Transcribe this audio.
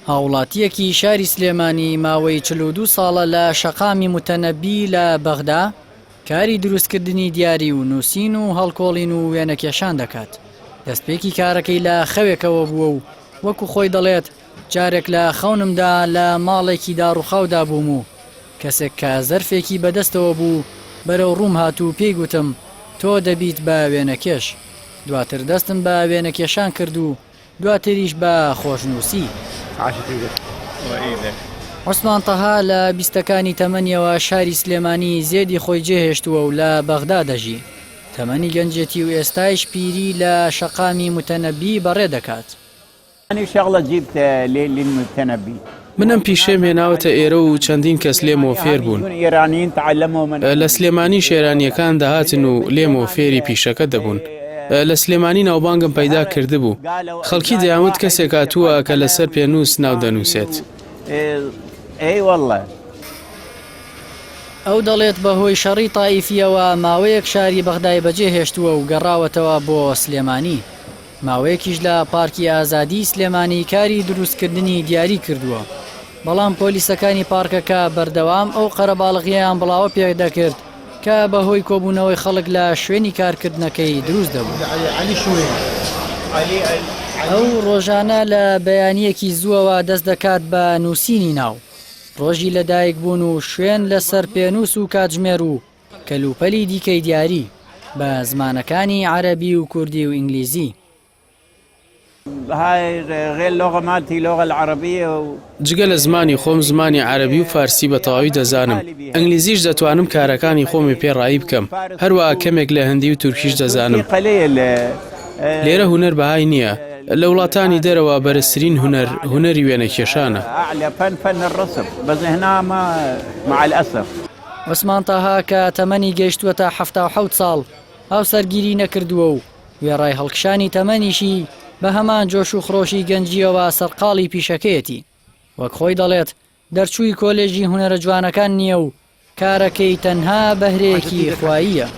هاوڵاتییەکی شاری سلێمانی ماوەی 42 ساڵە لە شەقامی موتەنەبی لە بەغدا کاری دروستکردنی دیاری و نووسین و هەڵکۆڵین و وێنەکێشان دەکات. دەستپێکی کارەکەی لە خەوێکەوە بووە و وەکو خۆی دەڵێت جارێک لە خەونمدا لە ماڵێکی داڕوخاودا بووم و کەسێک کە زەرفێکی بەدەستەوە بوو بەرەو ڕووم هات و پێی گوتم تۆ دەبیت بە وێنەکێش. دواتر دەستم بە وێنەکێشان کرد و دواتریش بە خۆشنووسی. عوسمان تەها لە بیستەکانی تەمەنیەوە شاری سلێمانی زێدی خۆی جێهێشتووە و لە بەغدا دەژی. تەمەنی گەنجێتی و ئێستایش پیری لە شەقامی موتەنەبی بەڕێ دەکات. من ئەم پیشەیەم هێناوەتە ئێرە و چەندین کەس لێمەوە فێر بوون. لە سلێمانیش ئێرانییەکان دەهاتن و لێمەوە فێری پیشەکە دەبوون. لە سلێمانی ناوبانگم پەیدا کردبوو. خەڵکی دەیانوت کەسێک هاتووە کە لەسەر پێنووس ناو دەنووسێت. ئەو دەڵێت بەهۆی شەڕی تائیفییەوە ماوەیەک شاری بەغدای بەجێهێشتووە و گەڕاوەتەوە بۆ سلێمانی. ماوەیەکیش لە پارکی ئازادیی سلێمانی کاری دروستکردنی دیاری کردووە، بەڵام پۆلیسەکانی پارکەکە بەردەوام ئەو قەرەباڵغییەیان بڵاوە پێدەکرد کە بەهۆی کۆبوونەوەی خەڵک لە شوێنی کارکردنەکەی دروست دەبوو. ئەو ڕۆژانە لە بەیانییەکی زووەوە دەست دەکات بە نووسینی ناو، ڕۆژی لەدایکبوون و شوێن لەسەر پێنووس و کاتژمێر و کەلوپەلی دیکەی دیاری، بە زمانەکانی عەرەبی و کوردی و ئینگلیزی. جگە لە زمانی خۆم زمانی عەرەبی و فارسی بە تەواوی دەزانم، ئینگلیزیش دەتوانم کارەکانی خۆمی پێ ڕایی بکەم، هەروەها کەمێک لە هندی و تورکیش دەزانم. لێرە هونەر بەهای نییە، لە وڵاتانی دەرەوە بەرزترین هونەر، هونەری وێنەکێشانە. عوسمان تاها کە تەمەنی گەیشتووەتە 77 ساڵ، هاوسەرگیری نەکردووە و وێڕای هەڵکشانی تەمەنیشی بە هەمان جۆش و خرۆشی گەنجییەوە سەرقاڵی پیشەکەیەتی. وەک خۆی دەڵێت، دەرچووی کۆلێژی هونەرە جوانەکان نییە و کارەکەی تەنها بەهرەیەکی خواییە.